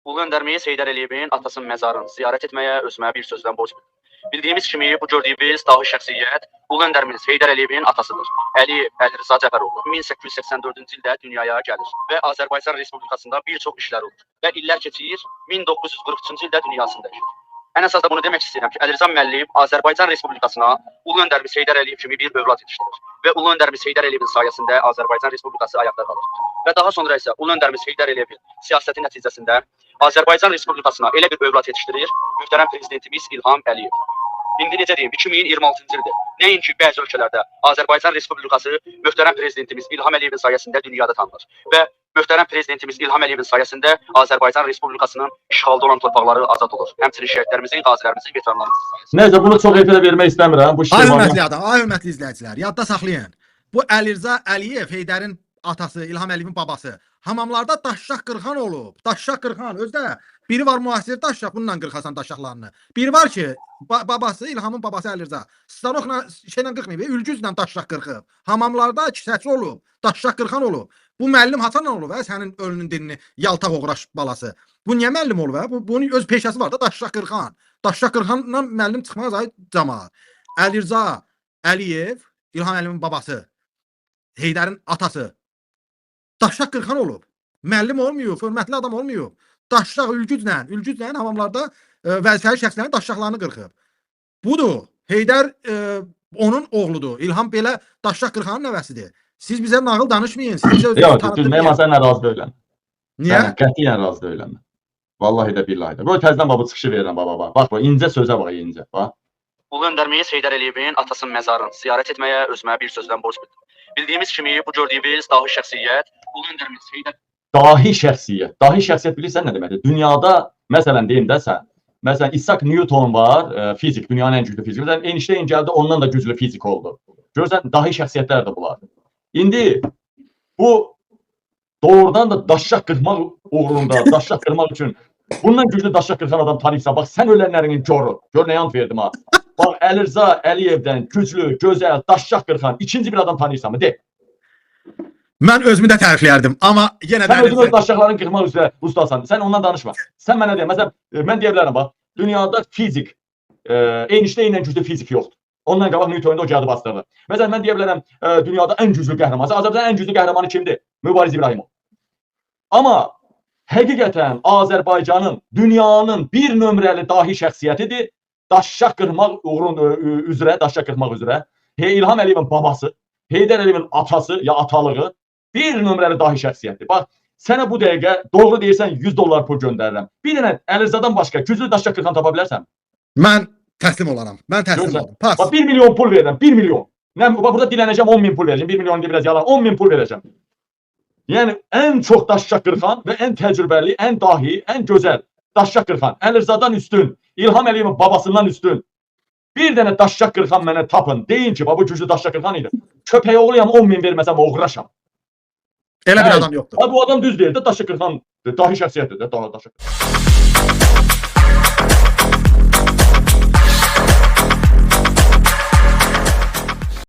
Ulu öndərimiz Heydər Əliyevin atasının məzarını ziyarət etməyə özümə bir sözdən borc bildim. Bildiyimiz kimi bu gördüyünüz dahi şəxsiyyət Ulu öndərimiz Heydər Əliyevin atasıdır. Əliyev Əlirza Cəfəroğlu 1884-cü ildə dünyaya gəlir və Azərbaycan Respublikasında bir çox işlər olur və illər keçir, 1943-cü ildə dünyasını dəyişir. Ən əsas da bunu demək istəyirəm ki, Əlirza müəllim Azərbaycan Respublikasına Ulu öndərimiz Heydər Əliyev kimi bir övlad yetişdirir və Ulu öndərimiz Heydər Əliyevin sayəsində Azərbaycan Respublikası ayaqda qalır. Və daha sonra isə Ulu öndərimiz Heydər Əliyevin siyasəti nəticəsində Azərbaycan Respublikasına elə bir övlad yetişdirir, möhtərəm prezidentimiz İlham Əliyev. İndi necə deyim, 2026-cı ildir. Nəinki bəzi ölkələrdə Azərbaycan Respublikası möhtərəm prezidentimiz İlham Əliyevin sayəsində dünyada tanınır və möhtərəm prezidentimiz İlham Əliyevin sayəsində Azərbaycan Respublikasının işğalda olan torpaqları azad olur. Həmçinin şəhidlərimizin, qazilərimizin, veteranlarımızın sayəsində. Nəysə bunu çox efirə vermək istəmirəm. Bu Ay şemanı hörmətli adam, ay hörmətli izləyicilər, yadda saxlayın. Bu Əlirza Əliyev Heydərin atası, İlham Əliyevin babası. Hamamlarda daşşaq qırxan olub. Daşşaq qırxan. Özdə biri var müasir daşşaq, bununla qırxasan daşşaqlarını. Biri var ki, babası İlhamın babası Əlirza. Stanoqla şeylə qırxmayıb, ülgüzlə daşşaq qırxıb. Hamamlarda kisəçi olub, daşşaq qırxan olub. Bu müəllim haçan olub, hə? Sənin ölünün dinini yaltaq oğraş balası. Bu niyə müəllim olub, hə? Bunun öz peşəsi var da, daşşaq qırxan. Daşşaq qırxandan müəllim çıxmaz ay camaat. Əlirza Əliyev, İlham Əliyevin babası, Heydərin atası. Daşşaq qırxan olub. Müəllim olmayıb, hörmətli adam olmayıb. Daşşaq ülgüclə hamamlarda vəzifəli şəxslərin daşşaqlarını qırxıb. Budur. Heydər onun oğludur. İlham belə daşşaq qırxanın nəvəsidir. Siz bizə nağıl danışmayın. Siz bizə özünüzü Yox, düz, mən tanıtmayın. səninlə razı deyiləm. Niyə? Sənə qətiyyən razı deyiləm. Vallahi də billahi də. Qoy təzədən bax bu çıxışı verirəm baba bax. Bax bu incə sözə bax incə. Bax. Ulu öndərimiz Heydər Əliyevin atasının məzarını ziyarət etməyə özümə bir sözdən borc bildim. Bildiyimiz kimi bu gördüyünüz dahi şəxsiyyət Ulu öndərimiz Heydər Dahi şəxsiyyət. Dahi şəxsiyyət bilirsən nə deməkdir? Dünyada məsələn deyim də sən. Məsələn Isaac Newton var, fizik, dünyanın ən güclü fiziki. Məsələn Einstein gəldi, ondan da güclü fizik oldu. Görürsən dahi şəxsiyyətlərdir bunlar. İndi bu doğrudan da daşşaq qırmaq uğrunda, daşşaq qırmaq üçün bundan güclü daşşaq qırxan adam tanıyırsan, bax sən ölənlərinin koru. Gör nə yant verdim ha. Bax Əlirza Əliyevdən güclü, gözəl, daşşaq qırxan ikinci bir adam tanıyırsanmı? De. Mən özümü də tərifləyərdim, amma yenə də Sən özün öz Əlirza daşşaqlarını qırmaq üzrə ustasan. Sən ondan danışma. Sən mənə de. Məsələn, mən deyə bilərəm bax, dünyada fizik, Einsteinlə güclü fizik yoxdur. Ondan qabaq Newton'da o gəldi bastırdı. Məsələn, mən deyə bilərəm, dünyada ən güclü qəhrəman. Azərbaycanın ən güclü qəhrəmanı kimdir? Mübariz İbrahimov. Amma həqiqətən Azərbaycanın, dünyanın bir nömrəli dahi şəxsiyyətidir. Daşşaq qırmaq uğrun üzrə, daşşaq qırmaq üzrə. İlham Əliyevin babası, Heydər Əliyevin atası ya atalığı bir nömrəli dahi şəxsiyyətdir. Bax, sənə bu dəqiqə doğru deyirsən 100 dollar pul göndərirəm. Bir dənə Əlirzadan başqa güclü daşşaq qırxan tapa bilərsən? Mən təslim olaram. Mən təslim Görürsən? oldum. Pas. Bax 1 milyon pul verirəm, 1 milyon. Nə, bax burada dilənəcəm 10 min pul verəcəm. 1 milyon biraz yalan, 10 min pul verəcəm. Yəni ən çox daşşaq qırxan və ən təcrübəli, ən dahi, ən gözəl daşşaq qırxan, Əlirzadan üstün, İlham Əliyevin babasından üstün. Bir dənə daşşaq qırxan mənə tapın. Deyin ki, bax bu güclü daşşaq qırxan idi. Köpək oğluyam 10 min verməsəm oğraşam. Elə bir Hə, adam yoxdur. Ha bu adam düz deyir də daşşaq qırxan dahi şəxsiyyətdir də, dahi daşşaq.